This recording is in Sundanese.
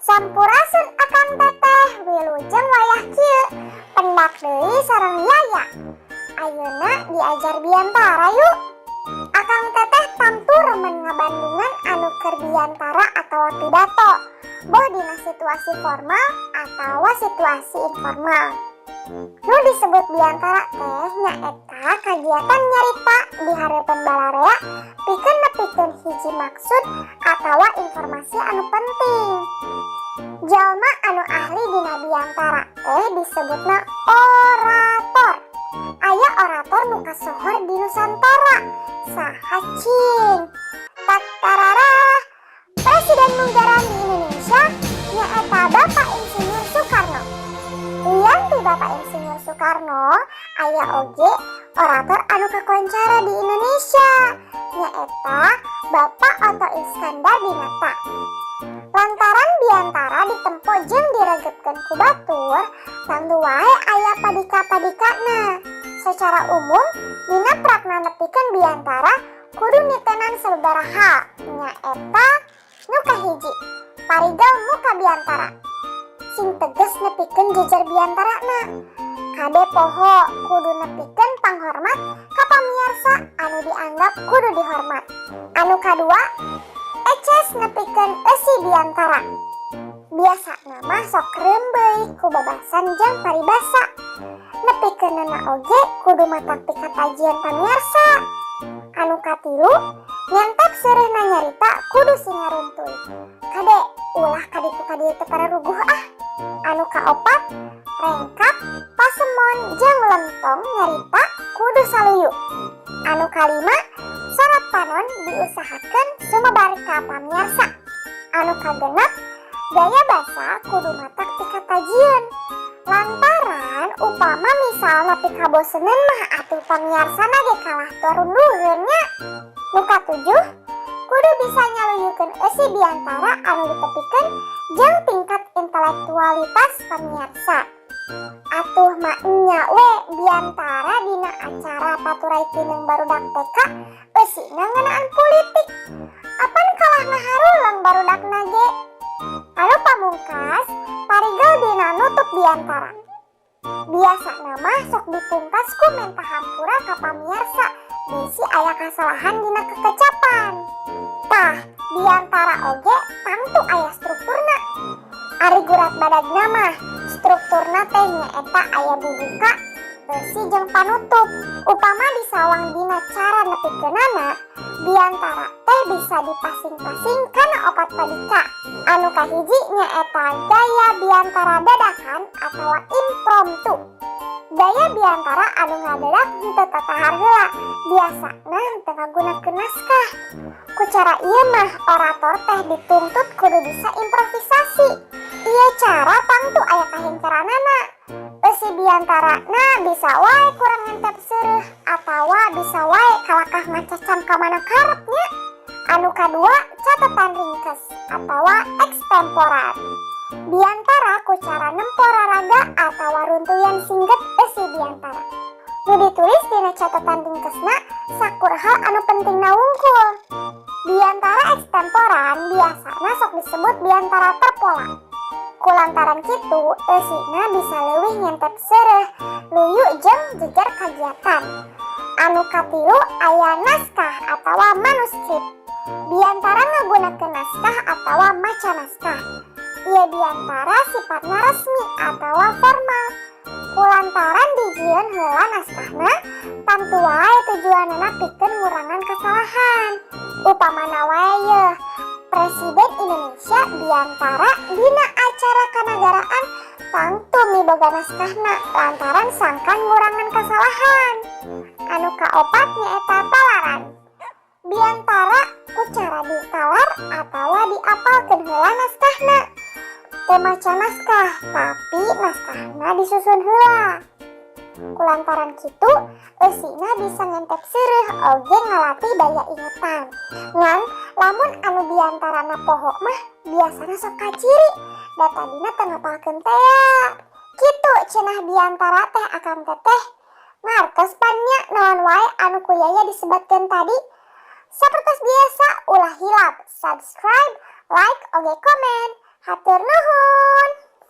Sampurasun, Akang Teteh, wilujeng wayah kieu. Pendak deui sareng Yaya. Ayeuna diajar biantara yuk. Akang Teteh tangtu remen ngabandungan anu keur biantara atawa pidato. Boh dina situasi formal atawa situasi informal. Nu disebut biantara teh nyaeta kagiatan nyarita di hareupeun balarea pikeun nepikeun hiji maksud atawa informasi anu penting. Jalma anu ahli dina biantara teh disebutna orator. Aya orator nu kasohor di Nusantara. Saha cing? Tatarara. Presiden munggaran di Indonesia nyaeta Bapak Insinyur Soekarno. Lian ti Bapak Insinyur Soekarno, aya oge orator anu kakoncara di Indonesia, nyaeta Bapak Otto Iskandar Dinata. Lantaran biantara ditempo jeung diregepkeun ku batur, tangtu wae aya padika-padikana. Secara umum, dina prakna nepikeun biantara kudu nitenan sababaraha hal, nyaeta: nu kahiji, parigal muka biantara. Sing tegas nepikeun jejer biantarana. Kade poho kudu nepikeun panghormat ka pamiarsa anu dianggap kudu dihormat. Anu kadua, eces nepikeun eusi biantara. Biasana mah sok rembeuy ku babasan jeung paribasa. Nepikeunana oge kudu matak pikatajieun pamiarsa. Anu katilu, nyantap seureuhna nyarita kudu sing ngaruntuy. Kade ulah kaditu kadieu teu pararuguh ah. Anu kaopat, rengkak, pasemon jeung lentong nyarita kudu saluyu. Anu kalima, sorot panon diusahakeun sumebar ka pamiarsa. Anu kagenep, gaya basa kudu matak pikatajieun. Lantaran upama misalna pikaboseneun mah atuh pamiarsana ge kalah turunduheun nya. Nu katujuh, kudu bisa nyaluyukeun eusi biantara anu ditepikeun jeung tingkat intelektualitas pamiarsa. Atuh maenya we biantara dina acara paturai pineung barudak TK eusina ngeunaan pulitik. Apan kalah ngaharuleng barudakna ge. Anu pamungkas, parigel dina nutup biantara. Biasana mah sok dipungkas ku menta hampura ka pamiarsa bisi aya kasalahan dina kekecapan. Tah, biantara oge tangtu aya strukturna. Ari gurat badagna mah strukturna teh nyaeta aya bubuka, eusi jeung panutup. Upama disawang dina cara nepikeunana, biantara teh bisa dipasing-pasing kana opat padika. Anu kahiji nyaeta gaya biantara dadakan atawa impromptu. Gaya biantara anu ngadadak henteu tatahar heula, biasana henteu ngagunakeun naskah. Ku cara ieu mah orator teh dituntut kudu bisa improvisasi. Ieu cara tangtu aya kahengkeranana. Eusi biantarana bisa wae kurang ngentep seureuh atawa bisa wae kalakah ngacacam ka mana karep nya. Anu kadua, catatan ringkes atawa ekstemporan. Biantara ku cara nempo raraga atawa runtuyan singget eusi biantara. Nu ditulis dina catatan ringkesna sakur hal anu pentingna wungkul. Biantara ekstemporan biasana sok disebut biantara terpola. Kulantaran kitu eusina bisa leuwih ngentep seureuh, luyu jeung jejer kagiatan. Anu katilu, aya naskah atawa manuskrip. Biantara ngagunakeun naskah atawa maca naskah. Ieu biantara sifatna resmi atawa formal. Kulantaran dijieun heula naskahna, tangtu wae tujuanana pikeun ngurangan kasalahan. Upamana wae yeuh, Presiden Indonesia biantara dina acara kanagaraan tangtu miboga naskahna lantaran sangkan ngurangan kasalahan. Anu kaopat nyaeta talaran. Biantara ku cara ditalar atawa diapalkeun heula naskahna. Teu maca naskah, tapi naskahna disusun heula. Kulantaran kitu, eusina bisa ngentep seureuh oge ngalatih daya ingetan. Ngan lamun anu biantarana poho mah biasana sok kaciri, da tadina teu ngapalkeun tea. Kitu cenah biantara teh, Akang Teteh. Ngartos pan nya naon wae anu ku Yaya disebatkeun tadi? Sapertos biasa, ulah hilap subscribe, like, oge komen. Hatur nuhun.